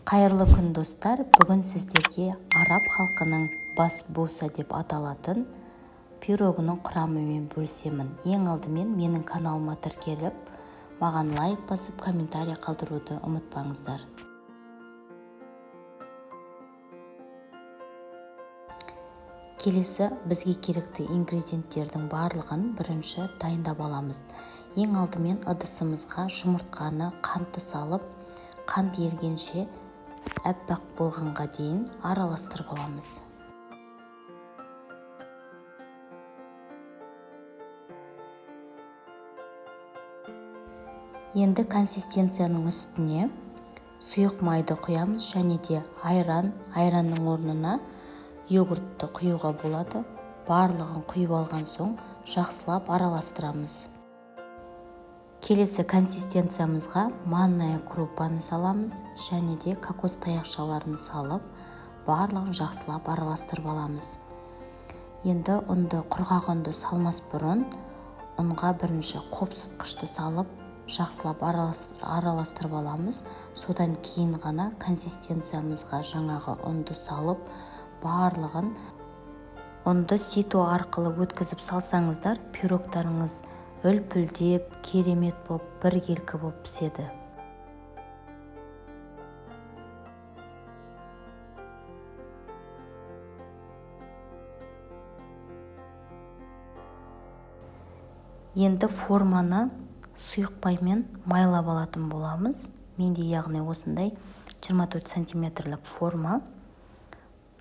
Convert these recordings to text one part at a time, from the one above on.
Қайырлы күн, достар! Бүгін сіздерге араб халқының басбуса деп аталатын пирогының құрамымен бөлісемін. Ең алдымен менің каналыма тіркеліп, маған лайк басып, комментарий қалдыруды ұмытпаңыздар. Келесі бізге керекті ингредиенттердің барлығын бірінші дайындап аламыз. Ең алдымен ыдысымызға жұмыртқаны, қантты салып, қант ергенше, әппақ болғанға дейін араластырып аламыз. Енді консистенцияның үстіне сұйық майды құямыз және де айран, айранның орнына йогуртты құюға болады. Барлығын құйып алған соң жақсылап араластырамыз. Келесі консистенциямызға манная крупаны саламыз және де кокос таяқшаларын салып, барлығын жақсылап араластырып аламыз. Енді ұнды, құрғақ ұнды салмас бұрын ұнға бірінші қопсытқышты салып, жақсылап араластырып аламыз. Содан кейін ғана консистенциямызға жаңағы ұнды салып, барлығын ұнды сито арқылы өткізіп салсаңыздар, пирогтарыңыз үлпілдеп, керемет боп, біркелкі боп піседі. Енді форманы сұйық маймен майлап алатын боламыз. Менде, яғни, осындай 24 сантиметрлік форма.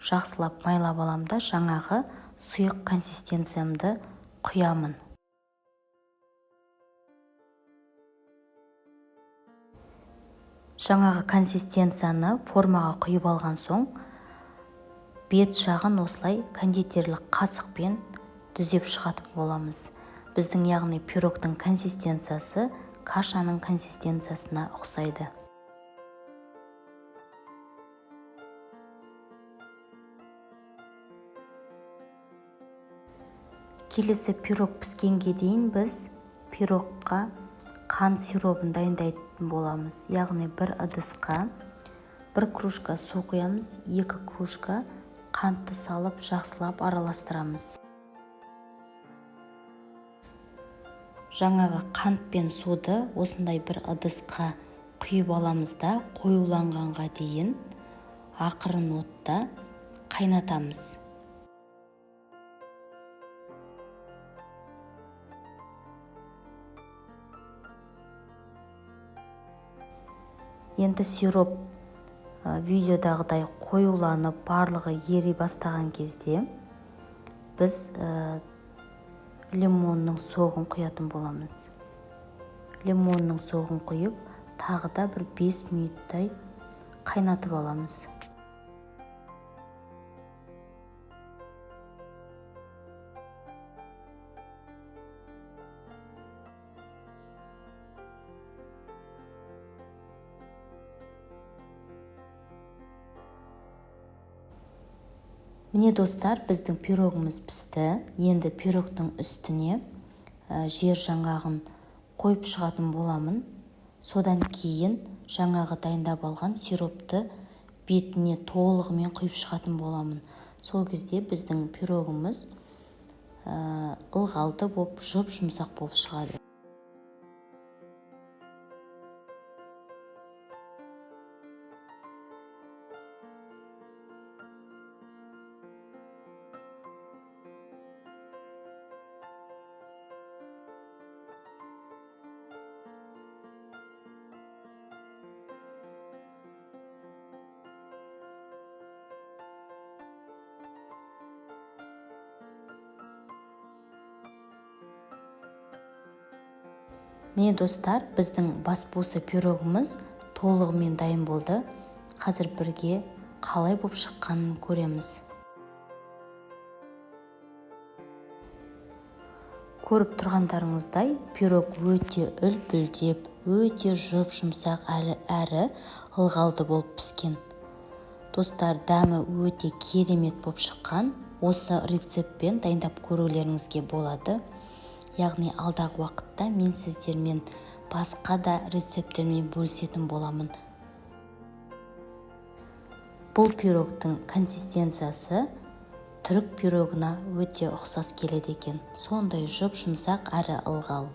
Жақсылап майлап алам да, жаңағы сұйық консистенциямды құямын. Жаңағы консистенцияны формаға құйып алған соң, бет жағын осылай кондитерлік қасықпен түзеп шығатын боламыз. Біздің, яғни, пирогтың консистенциясы кашаның консистенциясына ұқсайды. Келесі пирог піскенге дейін біз пирогқа қант сиробын дайындайтын боламыз. Яғни бір ыдысқа бір кружка су құямыз, 2 кружка қантты салып, жақсылап араластырамыз. Жаңағы қант пен суды осындай бір ыдысқа құйып аламыз да, қоюланғанға дейін ақырын отта қайнатамыз. Енді сироп видеодағыдай қоюланып, барлығы ери бастаған кезде біз лимонның согын құятын боламыз. Лимонның согын құйып, тағы да бір 5 минуттай қайнатып аламыз. Міне, достар, біздің пирогымыз пісті. Енді пирогтың үстіне жер жаңғағын қойып шығатын боламын. Содан кейін жаңағы дайындап алған сиропты бетіне толығымен құйып шығатын боламын. Сол кезде біздің пирогымыз ылғалды болып, жұп жұмсақ болып шығады. Міне, достар, біздің басбуса пирогымыз толығымен дайын болды. Қазір бірге қалай болып шыққанын көреміз. Көріп тұрғандарыңыздай, пирог өте үлпілдеп, өте жұп жұмсақ әрі ылғалды болып піскен. Достар, дәмі өте керемет болып шыққан. Осы рецептпен дайындап көрулеріңізге болады. Яғни алдағы уақытта мен сіздермен басқа да рецепттермен бөлісетін боламын. Бұл пирогтың консистенциясы түрік пирогына өте ұқсас келеді екен, сондай жұп-жұмсақ әрі ылғал.